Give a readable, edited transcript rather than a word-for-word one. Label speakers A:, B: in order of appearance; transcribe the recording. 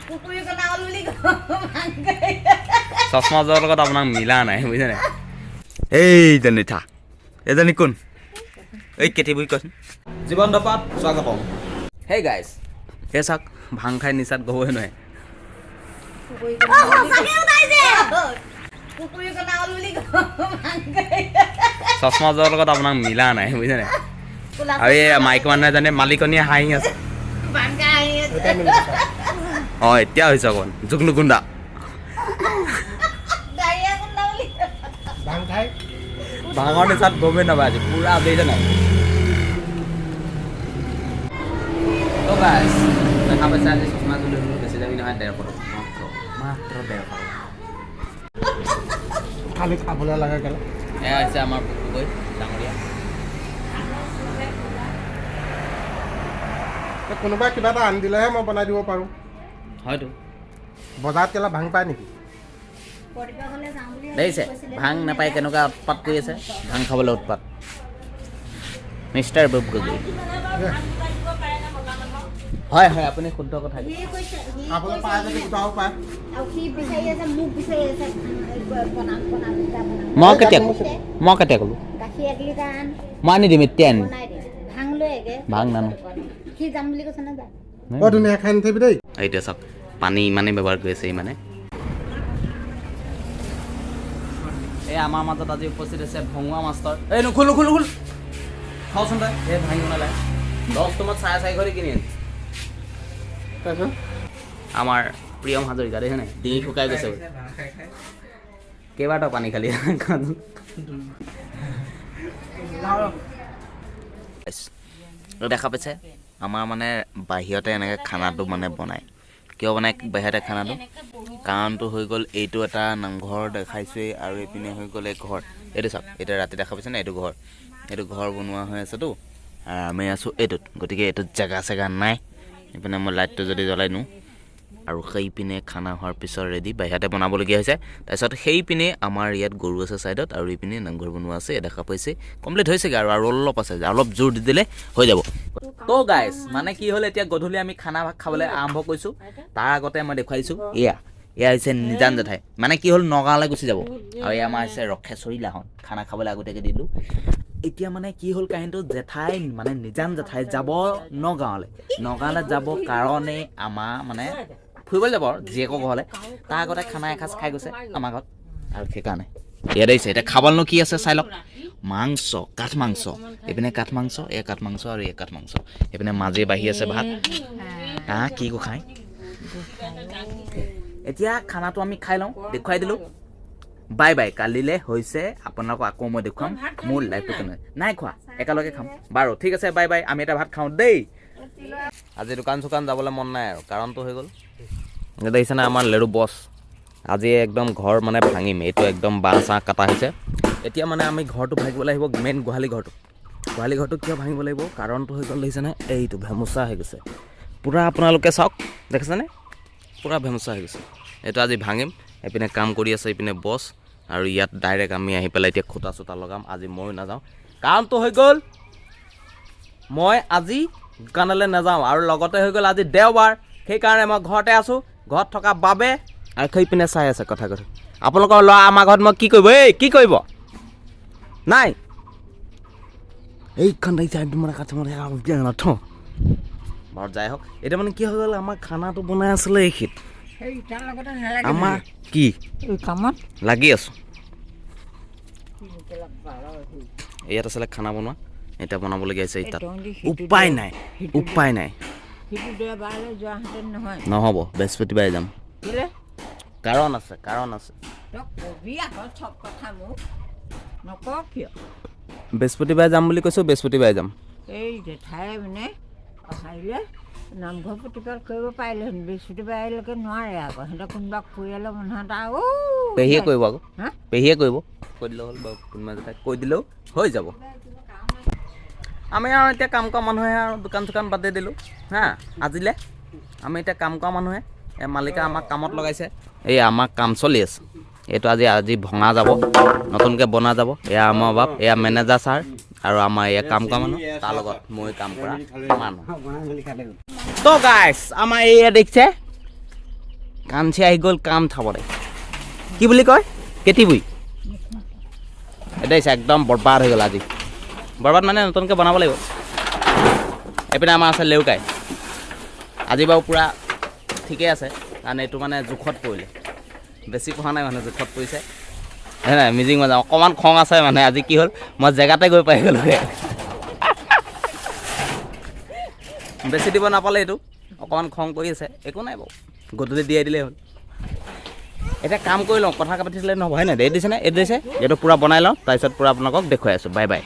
A: পুখুৰী কণা হ'ল বুলি কওঁ।
B: চশমা যোৰৰ লগত আপোনাক মিলা নাই, বুজিছে নাই? এইজনী থা, এজনী কোন? এই কেটি বুলি কচোন। জীৱন ধপাত স্বাগতম। হেই গাইছ, এই চাওক, ভাং খাই নিচাত ক'বই নোৱাৰে।
A: সঁচাকে ওলাইছে, পুখুৰী কণা হ'ল বুলি কওঁ।
B: চশমা যোৰৰ লগত আপোনাক মিলা নাই, বুজিছে নাই? আৰু এই মাইকী মানুহ এজনী, মালিকনীয়ে হাঁহি আছে।
A: ভাং খাই আহি আছে।
B: অঁ, এতিয়া হৈছে অকণ জুগনু গুণ্ডা।
A: ডায়েৰিয়া গুণ্ডা বুলি।
C: ভাং খাই।
B: ভাঙৰ নিচাত গমেই নাপায় আজি পূৰা, দেখিছে নাই? তো গাইছ, দেখা পাইছে, আজি চশমা যোৰ লৈ বেছি দামী নহয়, 150 টকা মাত্ৰ, মাত্ৰ 150 টকা।
C: খালি খাবলৈ লাগে কেলা।
B: এয়া হৈছে আমাৰ গগৈ ডাঙৰীয়া।
C: কোনোবাই কিবা এটা আনি দিলেহে মই বনাই দিব পাৰোঁ।
B: হয়তো।
C: বজাৰত কেলা ভাং পায় নেকি?
B: দেখিছে, ভাং নাপায় কেনেকুৱা উৎপাত কৰি আছে, ভাং খাবলৈ উৎপাত, মিষ্টাৰ বুব গগৈ। হয় হয়, আপুনি শুদ্ধ কথা কৈছে।
A: সি কৈছে, সি
C: খাবলৈ পায় যদি গোটাও পায়।
A: আৰু সি বিচাৰি আছে, মোক বিচাৰি আছে, বনাম বনাম বনাম।
B: মই কেতিয়া ক'লোঁ?
A: গাখীৰ 1 লিটাৰ আন।
B: মই আনি দিম, এতিয়া আনিম।
A: বনাই দে, ভাং লৈ আগে।
B: ভাং নানো।
A: সি যাম বুলি কৈছে, নাযায়।
C: বৰ ধুনীয়া, খাই নাথাকিবি দেই।
B: এতিয়া চাওক, পানী ইমানেই ব্যৱহাৰ কৰি আছে ইমানে। এই আমাৰ মাজত আজি উপস্থিত আছে ভঙুৱা মাষ্টৰ। এই নুখুল নুখুল নুখুল, খাওচোন তই। এই ভাঙিব নালাগে, 10 তোমাত 450 দি কিনি আনি।
C: তাৰপিছত
B: আমাৰ প্ৰিয়ম হাজৰিকা, দেখিছে নাই, ডিঙি শুকাই গৈছে। কেইবাটাও পানী খালি। দেখা পাইছে, আমাৰ মানে বাহিৰতে এনেকৈ খানাটো মানে বনায়। কিয় বনায় বাহিৰতে খানাটো? কাৰণটো হৈ গ'ল, এইটো এটা নামঘৰ দেখাইছোৱেই আৰু এইপিনে হৈ গ'ল এই ঘৰ। এইটো চাওক, এতিয়া ৰাতি দেখা পাইছে নাই? এইটো ঘৰ, এইটো ঘৰ বনোৱা হৈ আছেতো আৰু আমি আছোঁ এইটোত। গতিকে এইটোত জেগা চেগা নাই। এইপিনে মই লাইটটো যদি জ্বলাই দিওঁ আৰু সেইপিনে খানা হোৱাৰ পিছত ৰেডি, বাহিৰতে বনাবলগীয়া হৈছে। তাৰপিছত সেইপিনে আমাৰ ইয়াত গৰু আছে ছাইডত আৰু এইপিনে নামঘৰ বনোৱা আছে, দেখা পাইছে। কমপ্লিট হৈছেগৈ আৰু, আৰু অলপ আছে, অলপ জোৰ দি দিলে হৈ যাব। তো গাইছ, মানে কি হ'ল, এতিয়া গধূলি আমি খানা ভাত খাবলৈ আৰম্ভ কৰিছোঁ। তাৰ আগতে মই দেখুৱাই দিছোঁ, এয়া হৈছে নিজান জেঠাই। মানে কি হ'ল, নগাঁৱলৈ গুচি যাব। আৰু এয়া আমাৰ হৈছে ৰক্ষেশ্বৰী লাহন। খানা খাবলৈ আগতীয়াকৈ দিলোঁ। এতিয়া মানে কি হ'ল কাহিনীটো, জেঠাই মানে নিজান জেঠাই যাব নগাঁৱলৈ। নগাঁৱলৈ যাব কাৰণে আমাৰ মানে ফুৰিবলৈ যাব আৰু জীয়েকৰ ঘৰলৈ। তাৰ আগতে খানা এসাঁজ খাই গৈছে আমাৰ ঘৰত আৰু সেইকাৰণে ইয়াত আহিছে। এতিয়া খাবলৈনো কি আছে চাই লওক। মাংস, কাঠ মাংস, এইপিনে কাঠ মাংস, এয়া কাঠ মাংস আৰু এয়া কাঠ মাংস। এইপিনে মাজে বাঢ়ি আছে ভাত। আহ, কি গোসাঁই। এতিয়া খানাটো আমি খাই লওঁ, দেখুৱাই দিলোঁ। বাই বাই, কালিলৈ হৈছে আপোনালোকক আকৌ মই দেখুৱাম মোৰ লাইফটো কেনে। নাই খোৱা, একেলগে খাম। বাৰু ঠিক আছে, বাই বাই। আমি এটা ভাত খাওঁ দেই। আজি দোকান চোকান যাবলৈ মন নাই আৰু কাৰণটো হৈ গ'ল, দেখিছেনে আমাৰ লেৰু বছ। আজি একদম ঘৰ মানে ভাঙিম। এইটো একদম বাঁহ চাহ কটা হৈছে। এতিয়া মানে আমি ঘৰটো ভাঙিব লাগিব, মেইন গোহালি ঘৰটো। গোহালি ঘৰটো কিয় ভাঙিব লাগিব? কাৰণটো হৈ গ'ল, দেখিছেনে, এইটো ভেমুচা হৈ গৈছে পূৰা। আপোনালোকে চাওক, দেখিছেনে, পূৰা ভেমুচা হৈ গৈছে। এইটো আজি ভাঙিম। এইপিনে কাম কৰি আছে এইপিনে বছ আৰু ইয়াত ডাইৰেক্ট আমি আহি পেলাই এতিয়া খুটা চুটা লগাম। আজি ময়ো নাযাওঁ, কাৰণটো হৈ গ'ল মই আজি দোকানলৈ নাযাওঁ আৰু লগতে হৈ গ'ল আজি দেওবাৰ, সেইকাৰণে মই ঘৰতে আছোঁ। ঘৰত থকা বাবে আৰু সেইপিনে চাই আছে কথা কথা। আপোনালোকৰ ল'ৰা আমাৰ ঘৰত মই কি কৰিব? এই কি কৰিব নাই। এইখন দেখিছে, একদম মানে কাছে মানে থওঁ বাৰু, যাই হওক। এতিয়া মানে কি হৈ গ'ল, আমাৰ খানাটো বনাই আছিলে এইখিত। আমাৰ কি
D: কামত
B: লাগি আছোঁ। ইয়াত আছিলে খানা বনোৱা, এতিয়া বনাবলগীয়া হৈছে তাত। উপায় নাই, উপায় নাই।
D: সিটো দেওবাৰলৈ যোৱাহেঁতেন নহয়?
B: নহ'ব, বৃহস্পতিবাৰে যাম।
D: কেলে?
B: কাৰণ আছে, কাৰণ আছে।
D: তই কবি আকৌ চব কথা, মোক নক কিয়?
B: বৃহস্পতিবাৰে যাম বুলি কৈছোঁ, বৃহস্পতিবাৰে যাম।
D: এই জেঠাই মানে অহাইলে নামঘৰ প্ৰতিপাল কৰিব পাৰিলেহেঁতেন, বৃহস্পতিবাৰলৈকে নোৱাৰে আকৌ। সিহঁতৰ কোনোবা পৰিয়ালৰ মানুহ এটা অ'।
B: পেহীয়ে কৰিব আকৌ।
D: হা?
B: পেহীয়ে কৰিব, কৈ দিলেও হ'ল বাৰু, কোনোবা জেঠাই কৈ দিলেও হৈ যাব। আমি আৰু এতিয়া কাম কৰা মানুহে আৰু দোকান চোকান বাদে দিলোঁ হা আজিলে। আমি এতিয়া কাম কৰা মানুহে, এই মালিকে আমাক কামত লগাইছে। এই আমাৰ কাম চলি আছে। এইটো আজি ভঙা যাব, নতুনকৈ বনা যাব। এয়া আমাৰ বাপ, এয়া মেনেজাৰ ছাৰ আৰু আমাৰ এয়া কাম কৰা মানুহ, তাৰ লগত মই কাম কৰা মানুহ। তো গাইছ, আমাৰ এয়া দেখিছে। কাঞ্চি আহি গ'ল কাম চাবলৈ। কি বুলি কয়, কেটিবুই। এতিয়া একদম বৰবাদ হৈ গ'ল আজি। বৰবাদ মানে নতুনকৈ বনাব লাগিব। এইপিনে আমাৰ আছে লেউকাই। আজি বাৰু পূৰা ঠিকেই আছে, কাৰণ এইটো মানে জোখত পৰিলে, বেছি পঢ়া নাই, মানে জোখত পৰিছে, হয় নাই? মিজিং মজা। অকণমান খং আছে, মানে আজি কি হ'ল, মই জেগাতে গৈ পাই গ'লোগৈ। বেছি দিব নাপালে এইটো অকণমান খং কৰি আছে। একো নাই বাৰু, গধূলি দিয়াই দিলেই হ'ল। এতিয়া কাম কৰি লওঁ, কথা পাতিছিলে নহ'ব, হয় নাই? এই দিছেনে? এইটো দিছে, এইটো পূৰা বনাই লওঁ, তাৰপিছত পূৰা আপোনালোকক দেখুৱাই আছোঁ। Bye bye.